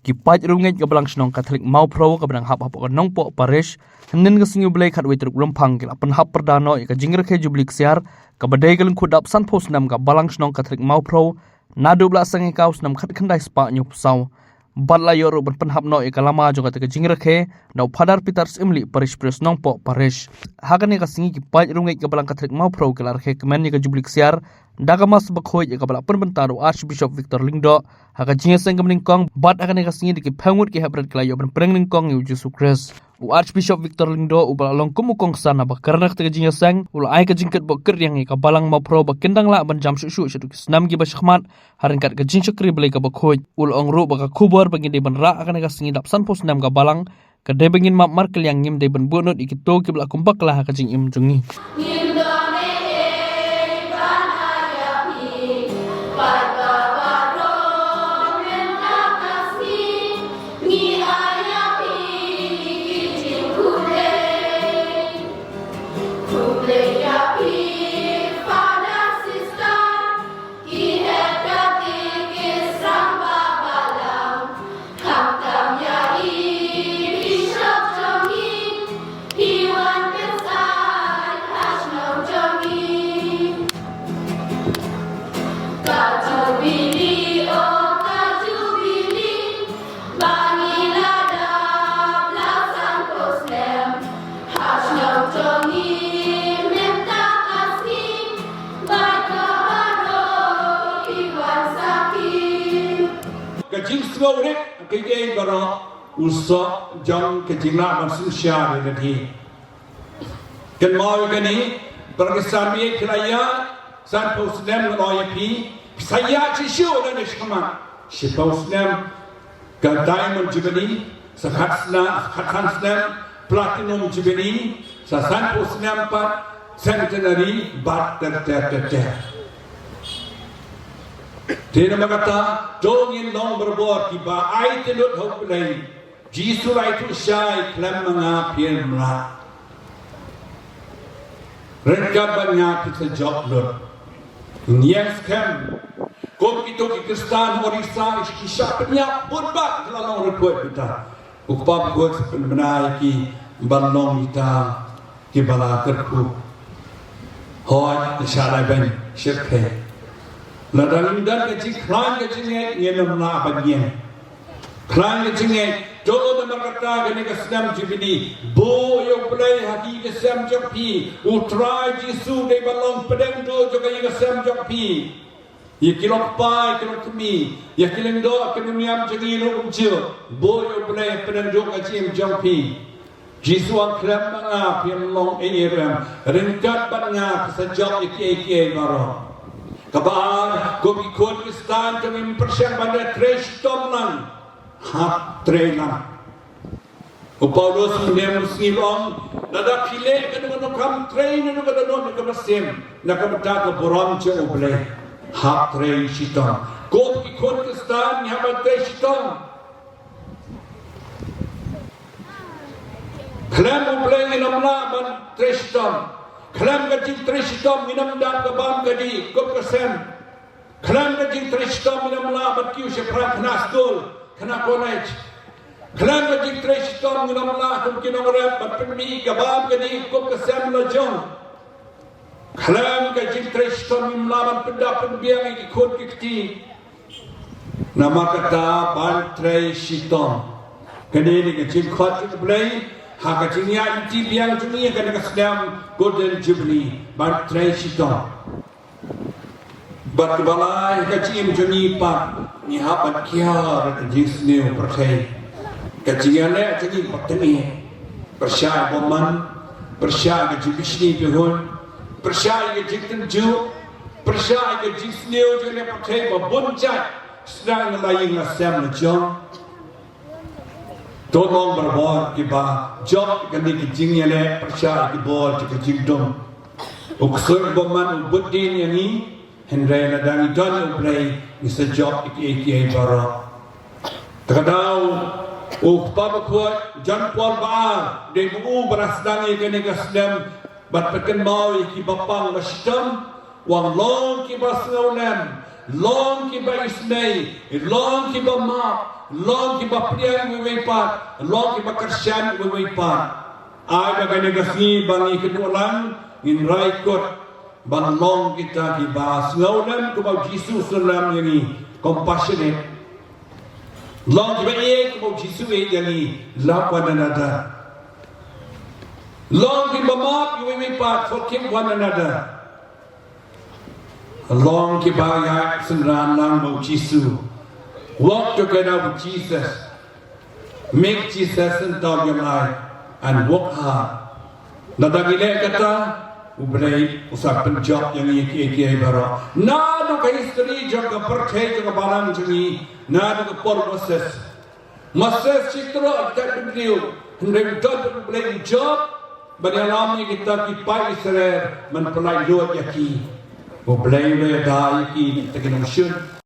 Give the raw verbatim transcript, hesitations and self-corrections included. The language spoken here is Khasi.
Ki paid riewngeit ka Balang Shnong Katholik Mawphrew kaba dang hap hapoh ka Nongpoh Parish, hynnin ka sngi U Blei khatwei tarik Rymphang ki la pynhap pyrda noh ïa ka jingrakhe Jubili Ksiar kaba dei ka lyngkhuh dap sanphew snem ka Balang Shnong Katholik Mawphrew, naduh ba la seng ïa ka u snem khatkhyndai spah hynñiewphew saw. Bad la ïoh ruh ban pynhap noh ïa ka lama jong kata ka jingrakhe da u Phadar Peter Syiemlieh, Parish Priest Nongpoh Parish. Ha kane ka sngi ki paid riewngeit ka Balang Katholik Mawphrew ki la rakhe kmen ïa ka Jubili Ksiar da ka Mass bakhuid ïa kaba la pynbynta da u Archbishop Victor Lyngdoh ha ka jingïaseng kaba nyngkong, bad ha kane ka sngi da ki phew ngut ki hepbret ki la ïoh ban pdiang nyngkong ïa u Jisu Khrist. U Archbishop Victor Lyngdoh, uba la long kum u kongsan haba kren ha kata ka jingïaseng, u la ai ka jingkyrpad kyrdiang ïa ka Balang Mawphrew ba kin dang lah ban jam shuh shuh shaduh ki snem kiba shakhmat ha ryngkat ka jingshakri Blei kaba khuid. U la ong ruh ba ka khubor ba ngin dei ban rah ha kane ka sngi dap sanphew snem ka Balang ka dei ba ngin map markylliang, ngim dei ban buh nud ïa kito kiba la kum bakla ha ka jingim jong ngi. Ka jingsngewrit ka ei baroh u soh jong ka jinglah ban synshar ïa lade. Kynmaw ïa kane, para ki san miet ki la ïaid, sanphew snem nga ong ïa phi, sa ïaid shisha lane shakhmat, shiphew snem ka Diamond Jubilee, sa khatsan, sa khatsan snem Platinum Jubilee, sa sanphew snem pat Centenary, bad ter ter ter ter. Te namar kata, to ngin long barabor kiba aiti lut ha U Blei. Jisu la ïathuh shai, khlem ma nga phin ym lah. Ryngkat bad nga phin sa jop lut. Ngi ïeng skhem. Kum kito ki Khristan ha Orissa ki shah pynïap bun bah ki la long report kita. U Kpa bakhuid sa pynbna ïa ki ban long kita kiba la kyrkhu. Hooid, ngi shah lai beiñ shyrkhei. Lada ngim don ka jingkhlaiñ ka jingngeit ngin ym lah ban ïeng. Khlaiñ ka jingngeit, to namar kata kane ka snem Jubilee, buh ïa U Blei ha ki ïing ki sem jong phi, U Trai Jisu dei ban long pdeng duh jong ka ïing ka sem jong phi. Ïa ki lok kpa, ïa ki lok kmie, ïa ki lyngdoh ki nongniam jong ngi ruh kumjuh, buh ïa U Blei pdeng duh ka jingim jong phi. Jisu ong khlem ma nga phin ym long ei ei ruh em, ryngkat bad nga phin sa jop ïa kiei kiei baroh. Kaba ar, ko ki khun Khristan, to ngin pyrshang ban da trei shitom lang, hap trei lang. U Paulus u ong, u sngew ong, lada phi leh kano kano kam trei na kano kano na ka mynsiem, na ka bynta ka burom jong U Blei, hap trei shitom. Ko ki khun Khristan, ngi hap ban trei shitom. Khlem U Blei ngin ym lah ban trei shitom. Khlem ka jingtrei shitom ngin ym dap ka bam ka dih, kup ka sem. Khlem ka jingtrei shitom ngin ym lah ban kiew shaphrang khynnah skul, khynnah college. Khlem ka jingtrei shitom ngin ym lah kum ki nongrep ban pynmih ka bam ka dih, kup ka sem la jong. Khlem ka jingtrei shitom ngim lah ban pyndap pynbiang ïa ki khun ki kti. Namar kata ban trei shitom. Kane dei ka jingkhot jong U Blei ha ka jingïaid lynti biang jong ngi ha kane ka snem Golden Jubilee, ban trei shitom. Bad kaba lai, ka jingim jong ngi pat ngi hap ban kiar ka jingsniew pyrthei. Ka jingïaleh jong ngi pat ngi pyrshah ïa ka bymman, pyrshah ïa ka jingbishni bihun, pyrshah ïa ka jingtynjuh, pyrshah ïa ka jingsniew jong ngi pyrthei ba bun jait sdang la ïing la sem la jong. To long barabor kiba jop kane ka jingïaleh pyrshah ïa ki bor jong ka jingdum. U ksuid bymman u bud dien ïa ngi, hynrei lada ngi don ïa U Blei ngi sa jop ïa kiei kiei baroh. Te ka daw, u Kpa bakhuid John Paul ba ar, dei ba u ba la sdang ïa kane ka snem ban pynkynmaw ïa kiba pang ba shitom, u ong long kiba sngewlem, Long kiba isynei, long kiba map, long kiba pdiang iwei iwei pat, long kiba kyrshan iwei iwei pat. Ai ba kane ka sngi ba ngi kynduh lang, ngin rai kut ban long kita kiba sngewlem kumba u Jisu sngewlem ïa ngi, compassionate. Long kiba ïeit kumba u Jisu ïeit ïa ngi, love one another. Long kiba map iwei iwei pat, forgive one another. Long kiba ïaid synran lang bad u Jisu. Walk together with Jesus. Make Jesus into your life and work hard. Lada ngi leh kata, u Blei u sa pynjop ïa ngi kiei kiei baroh. Naduh ka history jong ka pyrthei jong ka balang jong ngi, naduh ka por Moses. Moses shi troh ïa ka bynriew, hynrei u don u Blei u jop ban ïalam ïa kita ki paid Israel, ban pynlait lut ïa ki. U Blei u la ïada ïa ki na kita ki nongshun.